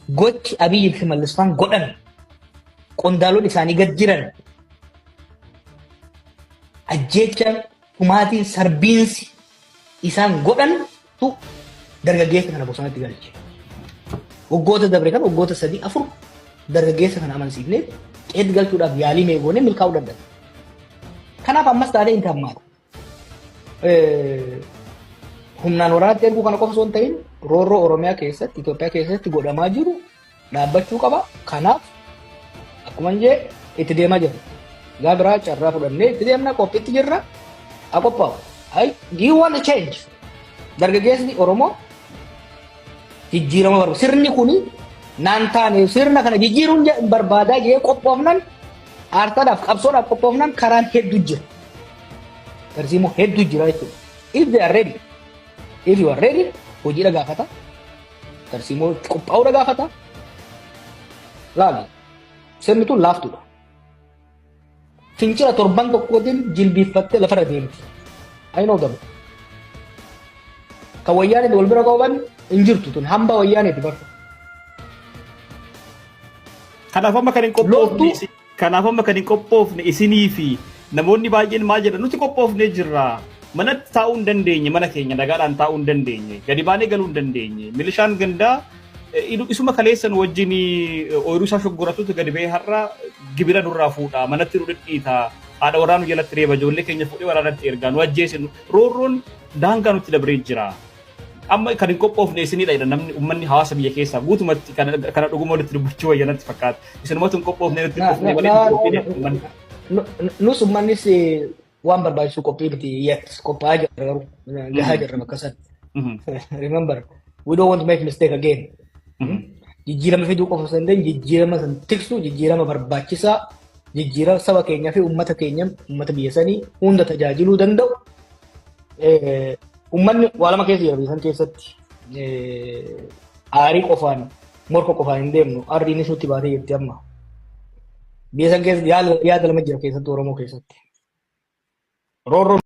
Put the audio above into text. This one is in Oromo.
Gochi Abiyyi fi Mallasfaan godhan, qondaalonni isaanii gad jiran, ajjeechaan, dhumaatiin, sarbiinsi isaan godhantu dargaggeessa kana bosonatti galche. Waggoota dabre kan waggoota 3 4 dargaggeessa kana amansiifnee qeetti galchuudhaaf yaalii meegoonee milkaa'uu danda'e. Kanaaf ammas taatee hin hammaata. Humnaan waraanatti erguu kana qofa osoo hin ta'in, roorroo Oromiyaa keessatti, Itoophiyaa keessatti godhamaa jiru dhaabbachuu qaba. Kanaaf akkuma jee itti deemaa jirra. Gaa biraa carraa fudhannee itti deemna, qophiitti jirra. Haa qophaa'u. Do you want a change? Dargaggeessi Oromoo jijjiirama barbaada. Sirni kuni naan taane, sirna kana jijjiiruun barbaadaa jee qophoofnan, aartaadhaaf qabsoodhaaf qophoofnan, karaan hedduu jira. Tarsiimoo hedduu jira jechuudha. If they are ready, if you are ready, hojiidha gaafata. Tarsiimoo qophaa'uudha gaafata. Laali, sirni tun laaftuudha. Fincila torban tokkootiin jilbiiffattee lafarra deemti. I know them. Kan wayyaanitti wal bira qaban hin jirtu, tun hamba wayyaaneeti barta. Kanaaf amma kan hin qophoofne, kanaaf amma kan hin qophoofne isinii fi namoonni baay'een maal jedhan? Nuti qophoofnee jirra. Manatti taa'uu hin dandeenye, mana keenya nagaadhaan taa'uu hin dandeenye, gadi baanee galuu hin dandeenye. Milishaan gandaa isuma kaleessan wajjin ooyiruu isaa shoggoratutu gadi ba'ee har'a gibira nurraa fuudha, manatti nu dhidhiita, haadha warraa nu jalatti reeba, ijoollee keenya fuudhee waraanatti ergaa, nu ajjeesinu, roorroon daangaa nutti dabree jira. Amma kan hin qophoofne isinidha jedha namni, uummanni hawaasa biyya keessaa guutumatti. Kana dhuguma walitti dubbachuu wayya natti fakkaata. Isinumatu hin qophoofne, nutti dhufne malee hin qophiine uummanni. Nus uummannis waan barbaachisu qophii miti yet, qophaa'aa jirra, garuu gahaa jirra bakka san. Remember, we don't want to make mistake again. Jijjiirama fiduu qofa osoo hin ta'in, jijjiirama san tiksu, jijjiirama barbaachisaa, jijjiirama saba keenyaa fi uummata keenya, uummata biyya sanii hunda tajaajiluu danda'u. Uummanni waa lama keessa jira biyya san keessatti. Aarii qofaan, morka qofaan hin deemnu. Arriinis nutti baatee jirti amma. Biyya san keessa yaada lama jira, keessattuu Oromoo keessatti. Roorroo